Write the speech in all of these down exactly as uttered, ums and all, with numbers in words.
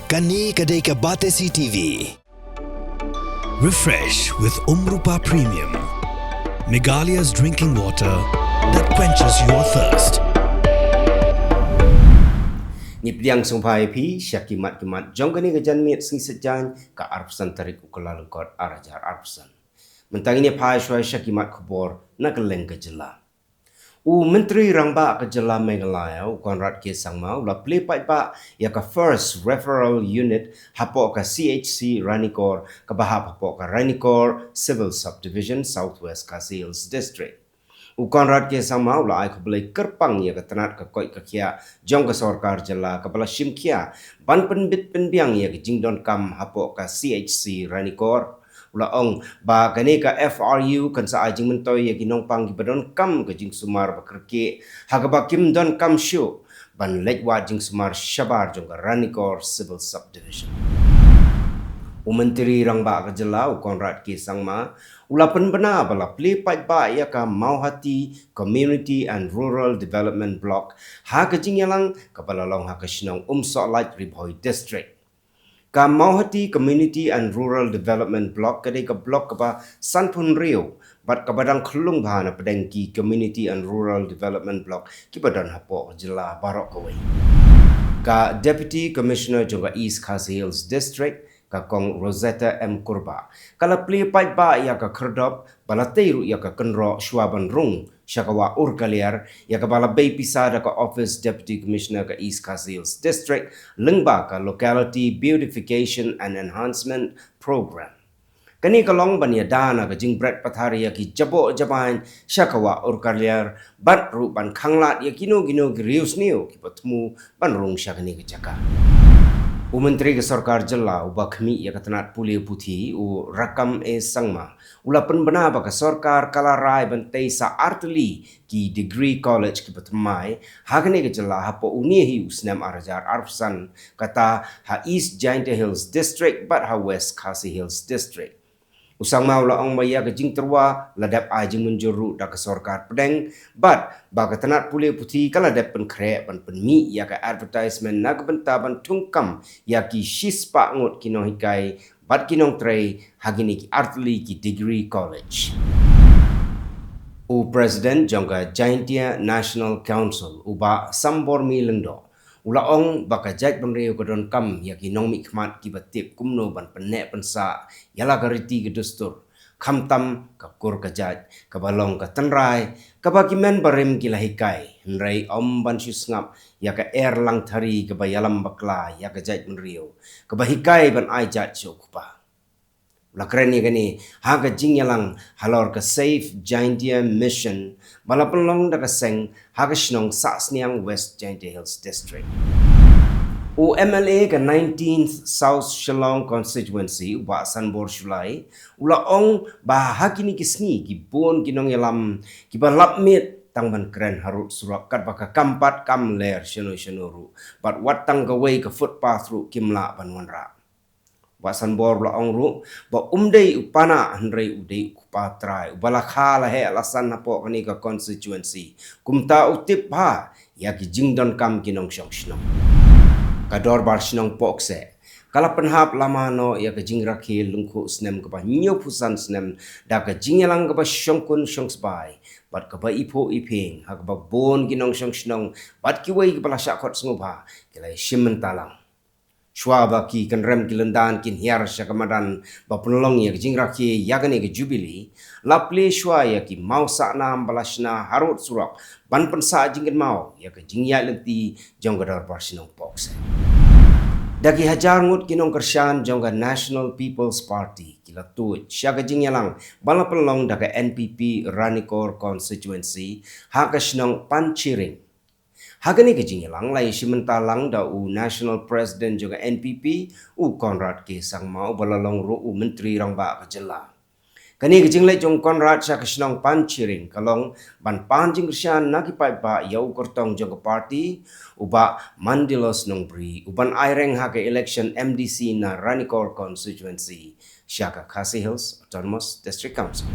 Kane ka dei ka Batesi T V. Refresh with Umrupa Premium, Meghalaya's drinking water that quenches your thirst. Ngi pdiang sngewbha ïa phi sha ki mat ki mat jong kane ka janmiet sngi Saitjaiñ, ka arphew san tarik u Kyllalyngkot ar hajar arphew san. Mynta ngin ïa phai shuwa sha ki mat khubor na kylleng ka jylla. U Myntri Rangbah ka jylla Meghalaya, u Conrad K Sangma, u la plie paidbah ïa ka First Referral Unit hapoh ka C H C Ranikor, kaba hap hapoh ka Ranikor Civil Subdivision, South West Khasi Hills District. U Conrad K Sangma u la ai khublei kyrpang ïa ka tnat ka koit ka khiah jong ka sorkar jylla kaba la shim khia ban pynbit pynbiang ïa ka jingdonkam hapoh ka C H C Ranikor. U la ong ba kane ka F R U kan sa ai jingmyntoi ïa ki nongpang kiba donkam ka jingsumar ba kyrkieh ha kaba kim donkam shuh ban leit wad jingsumar shabar jong ka Ranikor Civil Subdivision. U Myntri Rangbah ka jylla, u Conrad K Sangma, u la pynbna ba la plie paidbah ïa ka Mawhati Community and Rural Development Block ha ka jingïalang kaba la long ha ka shnong Umsohlait, Ri Bhoi District. Ka Mawhati Community and Rural Development Block ka dei ka block kaba sanphew hynriew bad kaba dang khyllung bha na pdeng ki Community and Rural Development Block kiba don hapoh jylla baroh kawei. Ka Deputy Commissioner jong ka East Khasi Hills District, ka Kong Rosetta M Kurbah, ka la plie paidbah ïa ka khyrdop ba la tei ruh ïa ka kynroh shuwa ban rung sha ka wah Urkaliar, ïa kaba la bei pisa da ka Office Deputy Commissioner ka East Khasi Hills District lyngba ka Locality Beautification and Enhancement Program. Kane ka long ban ïada na ka jingbret pathar ïa ki jaboh jabain sha ka wah Urkaliar bad ruh ban khanglad ïa kino kino ki riewsniew kiba thmu ban rung sha kane ka jaka. U Myntri ka sorkar jylla uba khmih ïa ka tnat pule puthi, u Rakkam A Sangma, u la pynbna ba ka sorkar ka la rai ban tei sa artylli ki degree college kiba thymmai ha kane ka jylla hapoh une hi u snem ar hajar arphew san, kata ha East Jaintia Hills District bad ha West Khasi Hills District. U Sangma u la ong ba ïa ka jingtyrwa la dep ai jingmynjur ruh da ka sorkar pdeng bad ba ka tnat pule puthi ka la dep pynkhreh ban pynmih ïa ka advertisement na ka bynta ban thungkam ïa ki shispah ngut ki nonghikai bad ki nongtrei ha kine ki artylli ki degree college. U President jong ka Jaintia National Council, u Bah Sambormi Lyngdoh, u la ong ba ka jaitbynriew ka donkam ïa ki nongmihkhmat kiba tip kumno ban pynneh pynsah ïa la ka riti ka dustur, khamtam ka kur ka jait kaba long ka tynrai kaba ki men barim ki la hikai, hynrei ym ban shu sngap ïa ka er langthari kaba ïalam bakla ïa ka jaitbynriew, kaba hikai ban ai jait sha u kpa. La kren ïa kane ha ka jingïalang halor ka Save Jaintia Mission ba la pynlong da ka seng ha ka shnong Sahsniang, West Jaintia Hills District. U M L A ka nineteenth South Shillong Constituency, u Bah Sanbor Shullai, u la ong ba ha kine ki sngi ki bun ki nongïalam kiba lap miet tang ban kren harud surok katba ka kam pat kam ler shano shano ruh, bad wat tang kawei ka footpath ruh kim lah ban wanrah. Bah Sanbor u la ong ruh ba um dei u Panah hynrei u dei u kpa trai uba la kha la heh la san hapoh kane ka constituency. Kumta u tip bha ïa ki jingdonkam ki nongshong shnong. Ka Dorbar Shnong Pohkseh ka la pynhap lama noh ïa ka jingrakhe lyngkhuh snem kaba hynñiewphew san snem da ka jingïalang kaba shongkun shongsbai bad kaba iphuh iphieng, ha kaba bun ki nongshong shnong bad kiwei kiba la shah khot sngewbha ki la ïashim bynta lang. Shuwa ba ki kynrem ki lyndan kin hiar sha ka madan ba pynlong ïa ka jingrakhe ïa kane ka jubili, la plie shuwa ïa ki maw sahnam ba la shna harud surok ban pynsah jingkynmaw ïa ka jingïaid lynti jong ka Dorbar Shnong Pohkseh. Da ki hajar ngut ki nongkyrshan jong ka National People's Party ki la tuid sha ka jingïalang ba la pynlong da ka N P P Ranikor Constituency ha ka shnong Panchiring. Ha kane ka jingïalang la ïashim bynta lang da u National President jong ka N P P, u Conrad K Sangma, uba la long ruh u Myntri Rangbah ka jylla. Kane ka jingleit jong u Conrad sha ka shnong Panchiring ka long ban pan jingkyrshan na ki paidbah ïa u kyrtong jong ka party, u Bah Mandilos Nongbri, uban aireng ha ka election M D C na Ranikor Constituency sha ka Khasi Hills Autonomous District Council.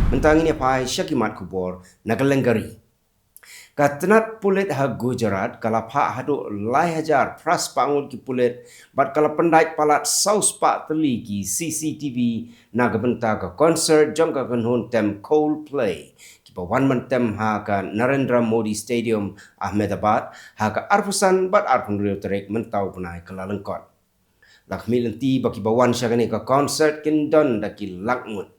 Mynta ngin ïa phai sha ki mat khubor na ka lyngkari. Ka tnat pulit ha Gujarat ka la phah haduh lai hajar phra spah ngut ki pulit bad ka la pyndait palat saw spah tylli ki C C T V na ka bynta ka concert jong ka kynhun tem Coldplay kiba wan ban tem ha ka Narendra Modi Stadium, Ahmedabad, ha ka arphew san bad arphew hynriew tarik mynta u bnai ka la lyngkot. La khmih lynti ba kiba wan sha kane ka concert kin don da ki lak ngut.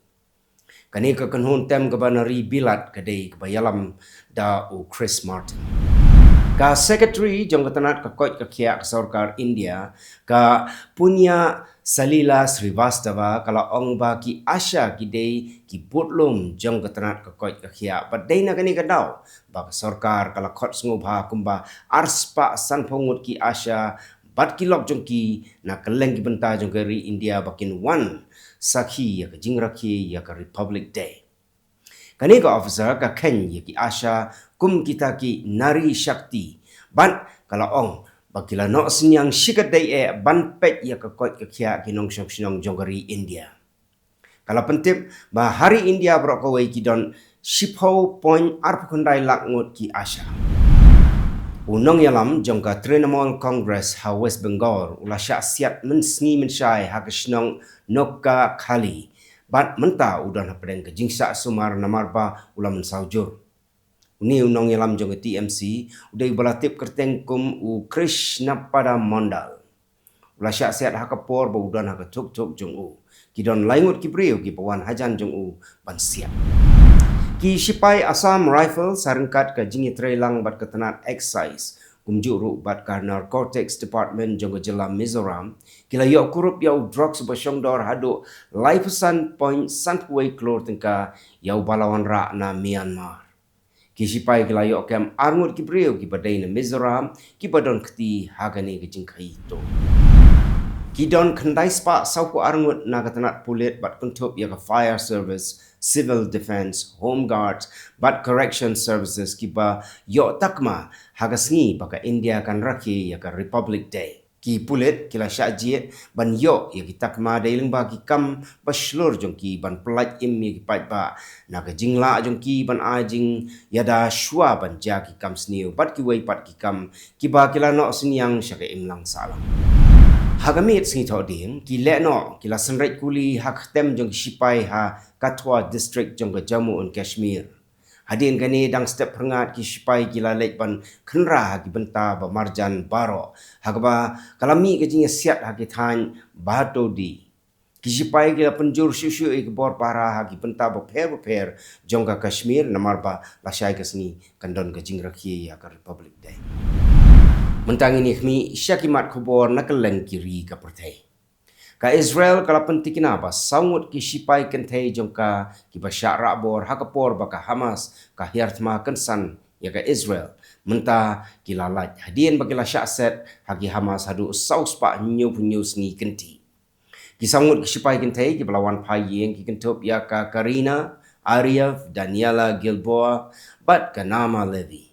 Kane ka kynhun tem kaba na ri Bilat ka dei kaba ïalam da u Chris Martin. Ka secretary jong ka tnat ka koit ka khiah ka sorkar India, ka Punya Salila Srivastava, ka la ong ba ki ASHA ki dei ki budlum jong ka tnat ka koit ka khiah. Bad dei na kane ka daw ba ka sorkar ka la khot sngewbha kumba ar spah sanphew ngut ki ASHA bad ki lok jong ki na kylleng ki bynta jong ka ri India ba kin wan sakhi ïa ka jingrakhe ïa ka Republic Day. Kane ka officer ka khein ïa ki ASHA kum kita ki Nari Shakti bad ka la ong ba ki la noh synñiang shikatdei eh ban peit ïa ka koit ka khiah ki nongshong shnong jong ka ri India. Ka la pyntip ba ha ri India baroh kawei ki don shiphew point arphew khyndai lak ngut ki ASHA. U nongïalam jong ka Trinamool Congress ha West Bengal u la shah siat mynsngi mynshai ha ka shnong Noakhali bad mynta u don hapdeng ka jingshah sumar namar ba u la mynsaw jur. Une u nongïalam jong ka T M C u dei uba la tip kyrteng kum u Krishnapada Mondal. U la shah siat ha ka por ba u don ha ka thuk thuk jong u. Ki don lai ngut ki briew kiba wan hajan jong u ban siat. Ki shipai Assam Rifles ha ryngkat ka jingïatreilang bad ka tnat Excise kumjuh ruh bad ka Narcotics Department jong ka jylla Mizoram ki la ïoh kurup ïa u drugs uba shongdor haduh laiphew san point sanphew wei klur tyngka ïa uba la wanrah na Myanmar. Ki shipai ki la ïoh kem ar ngut ki briew kiba dei na Mizoram kiba don kti ha kane ka jingkhaii tuh. Ki don khyndai spah sawphew ar ngut na ka tnat pulit bad kynthup ïa ka Fire Service, Civil Defence, Home Guards bad Correction Services kiba ïoh takma ha ka sngi ba ka India kan rakhe ïa ka Republic Day. Ki pulit ki la shah jied ban ïoh ïa ki takma dei lyngba ki kam ba shlur jong ki ban pyllait im ïa ki paidbah na ka jinglah jong ki ban ai jingïada shuwa ban jia ki kam sniew bad kiwei pat ki kam kiba ki la noh synñiang sha ka imlang sahlang. Ha ka miet sngi Thohdieng ki lehnoh ki la synreit kuli ha ka ktem jong ki shipai ha Kathua District jong ka Jammu and Kashmir. Hadien kane dang step phyrngat ki shipai ki la leit ban khynra ha ki bynta ba marjan baroh ha kaba ka la mih ka jingïasiat ha ki thaiñ Bahatodi. Ki shipai ki la pynjur shuh shuh ïa ki bor pahara ha ki bynta bapher bapher jong ka Kashmir namar ba lashai ka sngi kan don ka jingrakhe ïa ka Republic Day. Mynta ngin ïa khmih sha ki mat khubor na kylleng ki ri ka pyrthei. Ka Israel ka la pyntikna ba saw ngut ki shipai kynthei jong ka kiba shah rah bor ha ka por ba ka Hamas ka hiar thma kynsan ïa ka Israel. Mynta ki la lait hadien ba ki la shah set ha ki Hamas haduh saw spah hynñiewphew hynñiew sngi kynti. Ki saw ngut ki shipai kynthei kiba la wan phai ïing ki kynthup ïa ka Karina Ariev, Daniella Gilboa bad ka Naama Levy.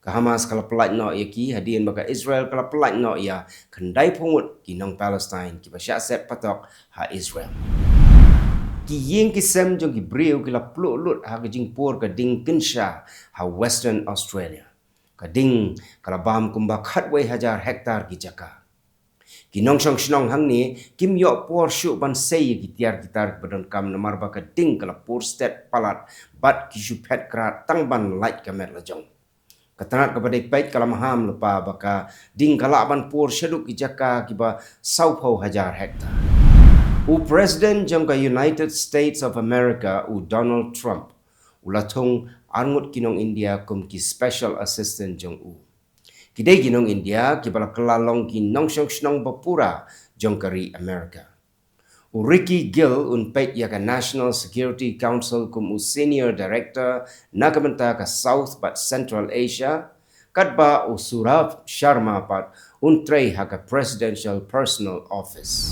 Ka Hamas ka la pyllait noh ïa ki hadien ba ka Israel ka la pyllait noh ïa khyndaiphew ngut ki nong Palestine kiba shah set patok ha Israel. Ki ïing ki sem jong ki briew ki la pluh lut ha ka jingpur ka ding kynsha ha Western Australia. Ka ding ka la bam kumba khatwei hajar hektar ki jaka. Ki nongshong shnong hangne kim ïoh por shuh ban sei ïa ki tiar ki tar kiba donkam namar ba ka ding ka la pur stet palat bad ki shu phet krad tang ban lait ka met la jong. Ka tnat kaba dei peit ka la maham lypa ba ka ding ka lah ban pur shaduh ki jaka kiba sawphew hajar hektar. U President jong ka United States of America u Donald Trump u la thung ar ngut ki nong India kum ki special assistant jong u. Ki dei ki nong India kiba la kylla long ki nongshong shnong bapura jong ka ri America. U Ricky Gill un peit ïa ka National Security Council kum u Senior Director na ka bynta ka South bad Central Asia, katba u Saurabh Sharma pat un trei ha ka Presidential Personal Office.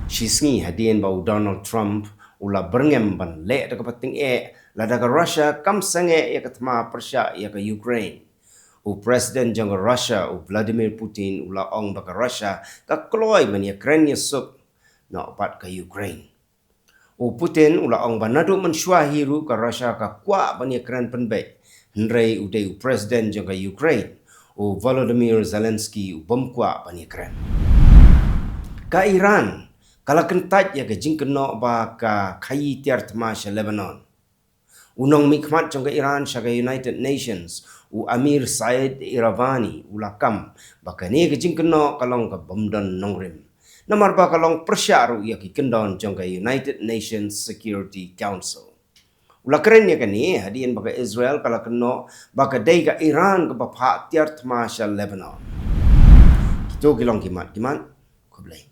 Shisngi hadien ba u Donald Trump u la byrngem ban leh da kaba tyngeh lada ka Russia kam sangeh ïa ka thma pyrshah ïa ka Ukraine, u President jong ka Russia u Vladimir Putin u la ong ba ka Russia ka kloi ban ïakren ïasuk noh bad ka Ukraine. U Putin u la ong ba naduh mynshuwa hi ruh ka Russia ka kwah ban ïakren pynbeit Hynrei u dei u President jong ka Ukraine, u Volodymyr Zelensky, u bym kwah ban ïakren. Ka Iran ka la kyntait ïa ka jingkynnoh ba ka khaïi tiar thma sha Lebanon. U nongmihkhmat jong ka Iran sha ka United Nations, u Amir Said Iravani, u la kam ba kane ka jingkynnoh ka long ka bym don nongrim, namar ba ka long pyrshah ruh ïa ki kyndon jong ka United Nations Security Council. U la kren ïa kane hadien ba ka Israel ka la kynnoh ba ka dei ka Iran kaba phah tiar thma sha Lebanon. Kito ki long ki mat ki mat. Khublei.